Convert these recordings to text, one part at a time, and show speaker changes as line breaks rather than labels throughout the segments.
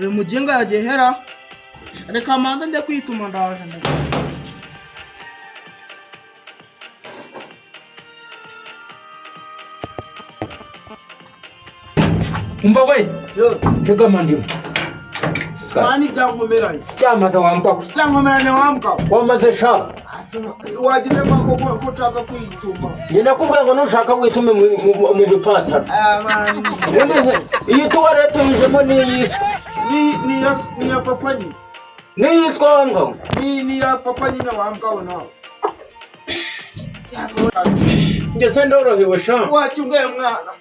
Uyu muginga yagiye hera. Reka manza njya kwituma, ndaje ndaje.
Umva we, tega mandimu.
Mani byankomeranye.
Byamaze wambwa we.
Byankomeranye wambwa.
Wamaze sha.
Wagize ko ko nshaka kwituma.
Njye nakubwiye ngo nushaka witume mu bipataro.
Ah, mani.
Ubundi se, iyi tuwarete uyijemo n'iyiswa.
Ni ya papa nyine.
N'iyiswa wambwa we.
Ni ya papa nyine wambwa we nawe.
Njye se ndorohewe sha.
Wakinguye mwana.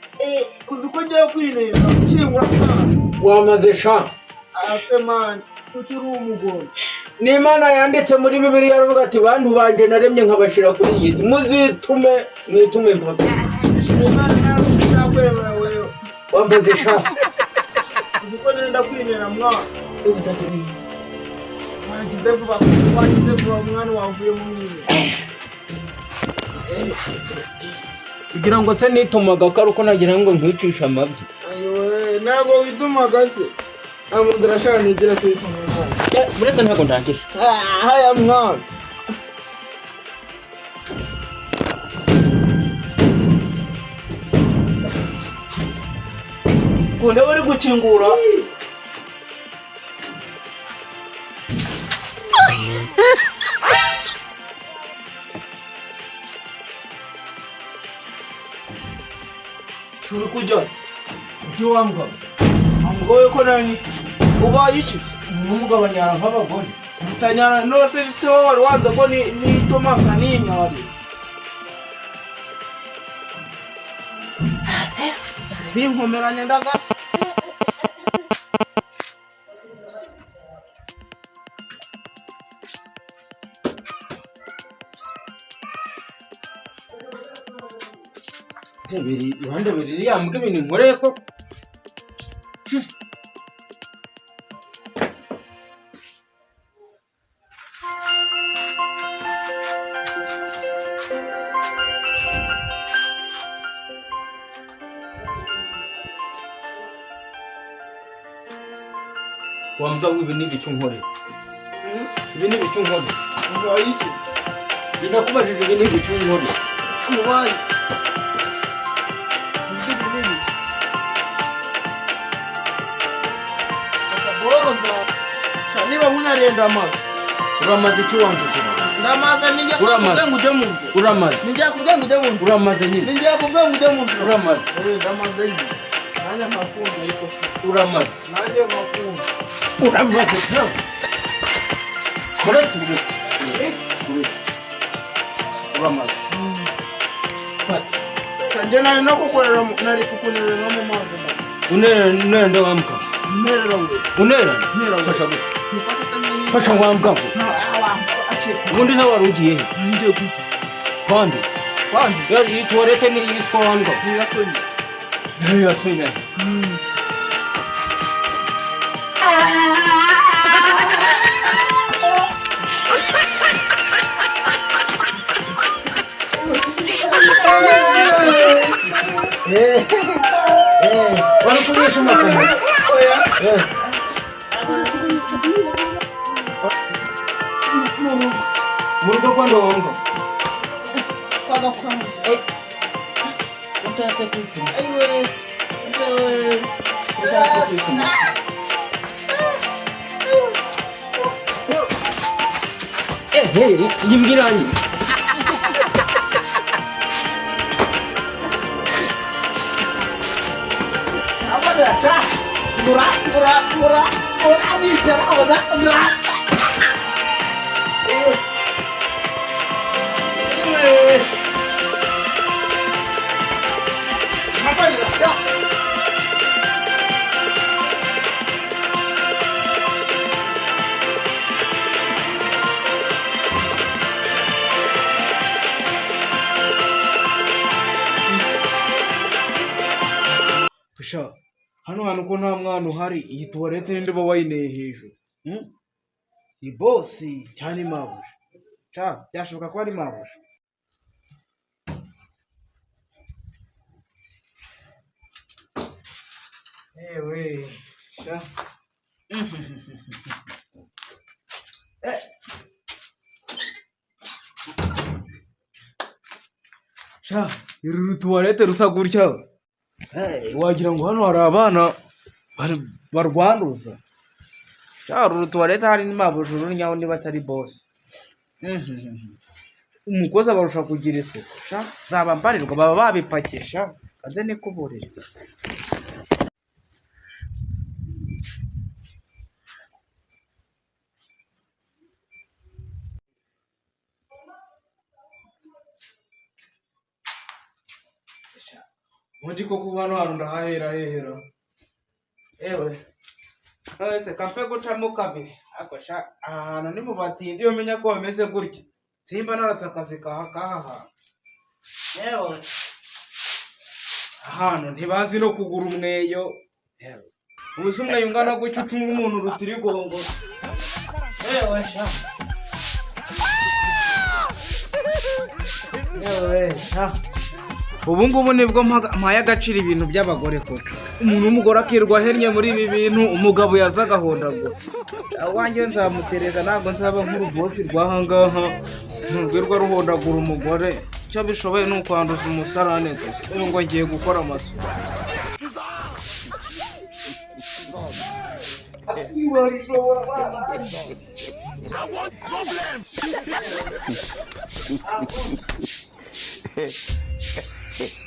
Uzi ko ngiye kwineza ukingura mwana.
Wamaze sha.
Ase mani, kuki uri umugome?
Ni Imana yanditse muri Bibiliya aravuga ati bantu banjye naremye nkabashira kuri iyi si muzitume mwitume mpaka.
Imana nawe izakwemera wewe.
Wamaze sha.
Uzi ko nenda kwinera mwana. Wagize vuba, wagize vuba mwana wavuye mu mwinera.
Kugira ngo se nitumaga ko ari uko nagira ngo nkwicishe amabyi.
Ayiwe, ntabwo witumaga se. Ntabwo ndashaka nigira kwituma mwana.
Buretse ntabwo ndangije.
Ah, haya mwana. Kunde uri gukingura. Shuri kujya.
Ibyo wambwa.
Amgoye ko nani ubaye iki?
N'umugabo anyara nk'abagore.
Utanyara nose se wowe wari wanze ko nituma nkaninyari. Binkomeranye ndagasa.
Ndebere iruhande iriya mbwa ibintu nkoreye koko. Wa mbwa we, ibi ni ibiki unkoreye? Ibi ni ibiki unkoreye?
Ubaye iki?
Njye nakubajije ibi ni ibiki unkoreye?
Ubaye. Ibyo ni ibiki? Akaboro zawe. Sha niba nkunyariye ndamaze.
Uramaze iki wanjye?
Ndamaze ninjye
Uramaze.
kubwe ngo ujye mu nzu.
Uramaze.
Ninjye kubwe ngo ujye mu nzu.
Uramaze nyine.
Ninjye kubwe ngo ujye mu nzu.
Uramaze.
Ndamaze nyine. Nanjye nkakunda ariko.
Uramaze.
Nanjye nkakunda.
Uramaze. Uretse uretse. Uretse. Uramaze. Fata.
Sha njye nari no kukorera nari kukunerera no mu mazi.
Unera unera ndo wambwa.
Nterera we.
Unera.
Ntera we.
Fasha gute.
Ntifashe se nyine.
Fasha wambwa.
Aciye.
Ubundi se wari ugiye he?
Ngiye kwita.
Kandi.
Kwandi.
Iyi tuwarete ni iyiswa wambwa.
Ntiyasonye.
Ntiyasonye. Wari kunyesha umakoma. Mu rugo kwa ndo wambwa.
Kwagakwanga.
Utatse kwituma.
Ayiwe. Ayiwe.
Utatse kwituma. Hey, iyi mbwa irangiye.
Ngura, ngura, ngura, ngura, ngura, ngura, ngura. Sha, hano hantu ko nta mwana uhari, iyi tuwarete ninde uba wayineye hejuru? Ni bosi cyane mabuja. Sha, byashoboka ko ari mabuja. Ewe, sha. Sha, uru tuwarete rusa gutya. Wagira ngo hano hari abana barwanduza. Sha, uru tuwarete hari n'imabujuru nyaho niba atari boss. Umukozi abarusha kugira isuku. Sha, zaba mbarirwa baba babipakiye sha. Kanze nikuburire. Ubundi koko hano hantu ndahahera hehera. Ewe. None kampe gucamo kabiri. Ariko sha, aha hantu ni mu batindi iyo menya ko bameze gutya. Simba naratse akazi kaha kaha hantu. Ewe. Ahantu ntibazi no kugura umweyo. Ewe. Ubu se umweyo ungana gutya ucunga umuntu urutirigongo. Ewe sha. Ewe sha. Ubu ngubu nibwo mpaye agaciro ibintu by'abagore koko. Umuntu w'umugore akirwa ahennye muri ibi bintu, umugabo yaza agahondagura. Wanjye nzamutereza ntabwo nzaba nk'urubosi rw'ahangaha, nturwirwa ruhondagura umugore. Icyo bishoboye ni ukwanduza umusarane gusa. Ubu ngo ngiye gukora amasuku.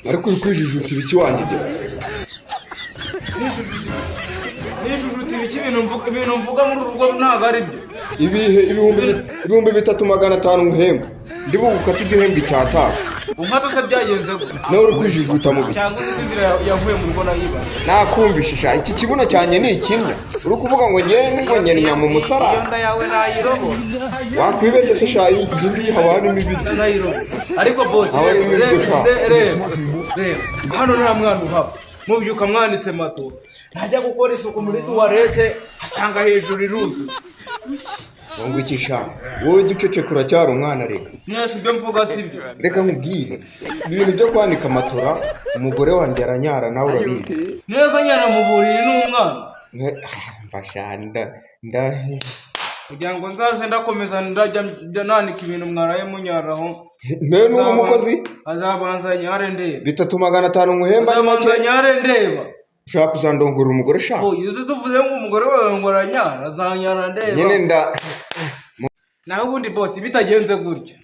Ariko uri kwijujuta ibiki wanjye?
Nijujuta ibiki ibintu mvuga muri uru rugo ntabwo ari byo.
Ibihe 3500 nguhemba. Ndi bugukate igihembwe icyatanu.
Umfata se byagenze gute?
Nawe uri kwijujuta mu biki?
Cyangwa se inzira yavuye mu rugo nayibaye.
Nakumvishisha iki kibuno cyanjye ni ikinya. Uri kuvuga ngo ngewe ngo nyennya mu musarani.
Iyo nda yawe nayirobora.
Wakwibeshye se sha iyi ngiyi haba harimo ibiryo.
Nayirobora. Ariko boss reba hano nta mwana uhaba. Mubyuka mwanitse matora. Ntajya gukora isuku muri tuwarete asanga hejuru iruzuye.
Ngo iki sha? Wowe giceceka uracyari umwana reka.
Mwese ibyo mvuga si byo.
Reka nkubwire. Ibintu byo kwanika matora umugore wanjye aranyara nawe urabizi.
Neza nyara mu buriri n'umwana.
Mfasha nda
kugira ngo nzaze ndakomeza ndajya nanika ibintu mwaraye munyaraho.
Mbe n'uwo mukozi
azabanza nyare ndeba.
3500 nguhemba
azabanza nyare ndeba.
Ushaka kuzandongora umugore sha?
Oya uzi tuvuze ngo umugore wawe ngo aranyara azanyara ndeba.
Nyine nda
naho ubundi boss bitagenze gutya.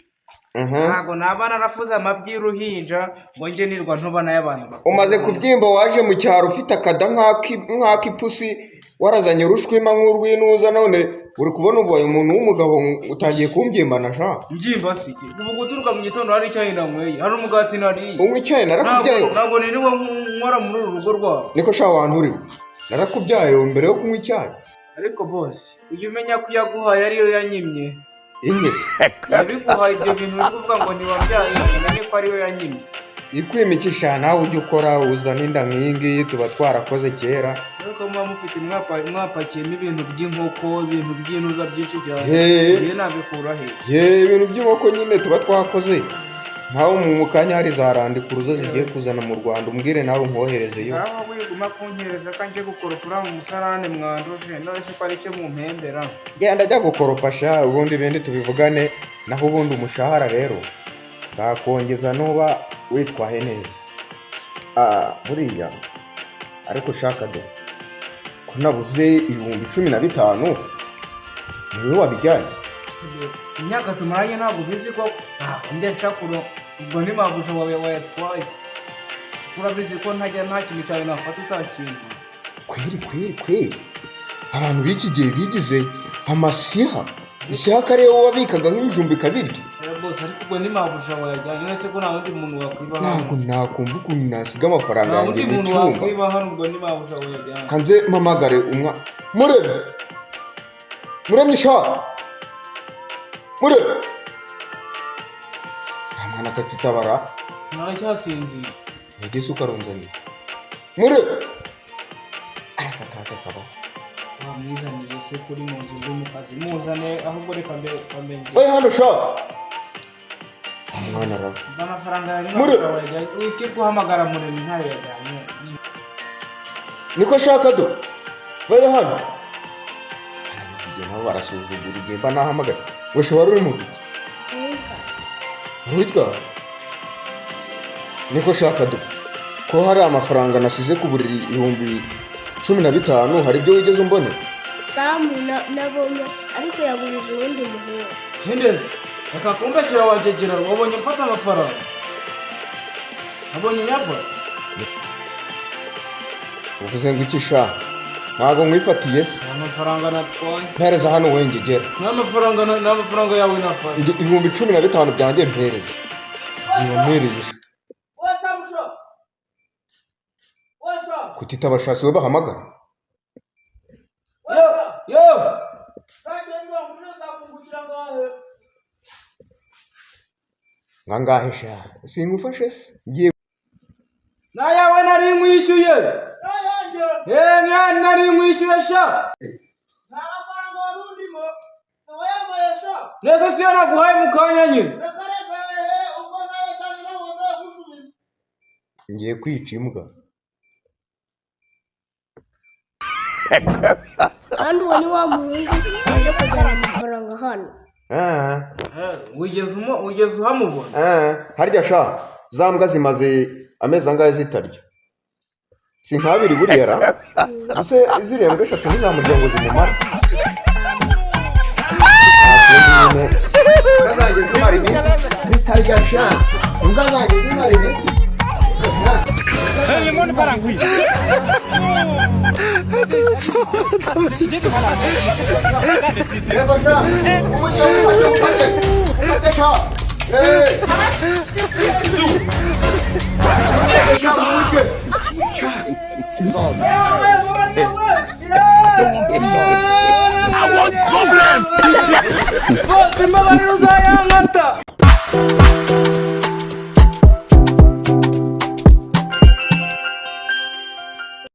Ntago naba narafuze amabyi y'uruhinja ngo njye nirwa ntuba n'ay'abantu bakuru.
Umaze kubyimba waje mu cyaro ufite akada nk'ak'ipusi warazanye urushwima nk'urw'inuza none uri kubona ubaye umuntu w'umugabo utangiye kumbyimana sha.
Mbyimba si iki? Ubu guturuka mu gitondo hari icyayi nanyweye, hari umugati nariye.
Unywa icyayi narakubyaye.
Ntabwo niriwe nkora muri uru rugo rwawe.
Niko sha wantu uri. Narakubyaye mbere yo kunywa icyayi.
Ariko boss, ujye umenya ko iyaguhaye ariyo yanyimye.
Inye.
Yabiguhaye ibyo bintu uri kuvuga ngo ntiwabyaye, umenye ko ariyo yanyimye.
Ikwimikisha nawe ujye ukora uzana inda nk'iyi ngiyi tuba twarakoze kera.
Ariko muba mufite mwapakiyemo ibintu by'inkoko, ibintu by'intuza byinshi cyane. Ngiye nabikura he?
Ibintu by'inkoko nyine tuba twakoze. Nkaho mu kanya hari za randikuruza zigiye kuzana mu Rwanda, umbwire nawe nkoherezeyo.
Ngaho wiguma kunkereza ko ngiye gukoropura mu musarane mwanduje, none se ko ari cyo mumpembera.
Genda ajya gukoropa sha, ubundi ibindi tubivugane, naho ubundi umushahara rero nzakongeza nuba witwaye neza. Buriya ariko ushaka de ko nabuze 15,000 niwe wabijyanye.
Imyaka tumaranye ntabwo ubizi ko ntabwo njya nshakura ubwo ntimabusha wawe wayatwaye. Urabizi ko ntajya nta kintu cyawe nafata utakintu.
Kweri kweri kweri abantu b'iki gihe bigize amasiha. Isiha kariya wabikaga nk'ibijumba ikabirya.
Bose ariko ubwo ntimabusha wayajyanye, uretse ko nta wundi muntu wakwiba hano.
Ntabwo nakumva ukuntu nasiga amafaranga yanjye mu cyumba.
Nta wundi muntu wakwiba hano ubwo ntimabusha wayajyanye.
Kanze mpamagare umwa Muremyi. Muremyi sha. Muremyi. Nta mwana akatitabara.
Naracyasinziriye.
Nigeze ukarunzaniye. Muremyi. Araka kaka kaba.
Wamwizaniye se kuri mu nzu ndi mu kazi muzane ahubwo reka mbe.
Oya hano sha. Mwana ra.
Amafaranga yari wayajyanye. Wiki guhamagara Muremyi ntayo yajyanye.
Niko shaka do. Oya hano. Igihe nabo barasuzugura igihe mba nahamagara. Weshe, wari uri mu biki?
Wiga.
Urya niko shaka du ko hari amafaranga nasize ku buriri 15,000, hari ibyo wigeze umbonera?
Samu nabonye, ariko yagurije uwundi muhungu.
Hendezi, reka kumbeshyira wagegera. Wabonye mfata amafaranga? Wabonye nyafata?
Uvuze ngo iki sha? Ntabwo nkwifatiye se?
Nta mafaranga natwaye.
Mpereza hano wengegera.
Nta mafaranga nta mafaranga yawe nafashe.
15,000 byanjye mpereza. Ngiye mpereye kutitaba shasi we bahamagara.
Yo yo.
Nkangahe sha? Singufashe se? Ngiye.
Nayawe nari nkwishyuye. Eh, nari nkwishyuye sha. Nese siyo naguhaye mu kanya nyine?
Ngiye kwica imbwa.
Kandi uwo ni wa muhungu waje kujyana amafaranga hano.
Ah.
Wigeze uhamubona?
Ah, harya sha, za mbwa zimaze amezi angahe zitarya? Si nk'abiri buriya ra? Ese ziriya mbwa eshatu ntizamurya ngo zimumare? Nta kundi nyine. Imbwa zanjye zimara iminsi zitarya sha, imbwa zanjye zimara iminsi. Yego sha, umujyi umufate, umufate, umufate sha. Eh. Umufate sha, mumurye. Sha.
Bose, mbabarira, uzayanka.